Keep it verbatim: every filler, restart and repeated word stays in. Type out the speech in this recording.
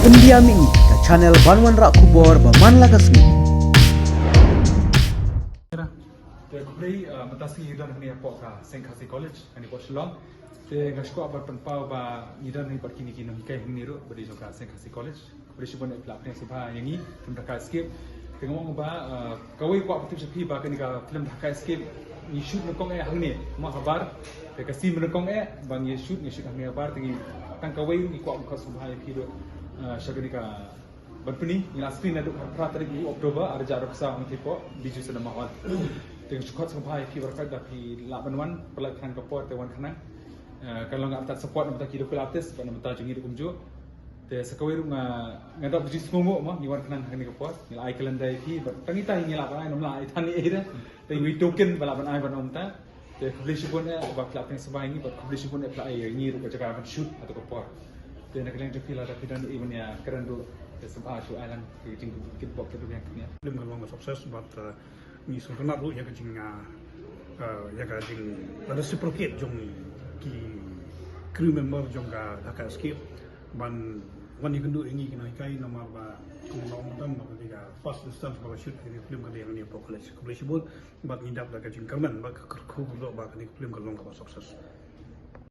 India Mini, ka channel ban wanrah khubor ba man la ka sngi. Te khublei, uh, mynta sngi ngi don hangne hapoh ka Saint Khasi College, hangne hapoh Shillong. Te nga sngewkwah ban pynpaw ba ngi don hangne bad kine ki nonghikai hangne ruh ba dei jong ka Saint Khasi College. Khublei shibun ïa phi la pdiang sngewbha ïa ngi, film Dhaka Escape. Te nga ong ba, uh, kawei kwah ban tip sha phi ba kane ka film Dhaka Escape ngi shoot nyngkong eh hangne, mo habar. Te ka scene nyngkong eh ba ngi shoot, ngi shoot hangne habar, te ngi tang kawei ngi kwah ban khot sngewbha ïa phi ruh, uh, sha kane ka ban pyni, ngi la screen naduh ka phra tarik u October, ar hajar arphew saw, hangne hapoh Bijou Cinema Hall. Te ngi shu khot sngewbha ïa phi baroh da phi lah ban wan, pynlait khnang ka por te wan khnang. Eh, ka long ka artat support na bynta ki local artist bad na bynta jong ngi ruh kumjuh. Te sa kawei ruh nga, nga dap jingsngewnguh mo, ngi wan khnang ha kane ka por. Ngi la ai calendar ïa phi, bad tang ita hi ngi lah ban ai, ngam lah ai than ei ei de. Te ngi token ba lah ban ai ban ong mynta. Te khublei shibun eh ba phi la pdiang sngewbha ïa ngi, bad khublei shibun eh phi la ai ïa ngi ruh ka jaka ban shoot ha tu ka por. Te na ka liang jong phi lada phi don ei ei ban ïakren ruh, te sngewbha shu ai lang ka jingkitbok kit ruh ïa kane. Film ka long ka success bad, uh, ngi sngewtynnat ruh ïa ka jing, uh, uh, ïa ka jing, lada reciprocate jong ki crew member jong ka Dhaka Escape ban wan ïakynduh ïa ngi ki nonghikai, namar ba kum nga ong tam ba ka dei ka first instance ba ka shoot ïa ka film ka dei hangne hapoh college. Khublei shibun bad ngi dap da ka jingkyrmen bad ka kyrkhu baroh ba kane ka film ka long kaba success.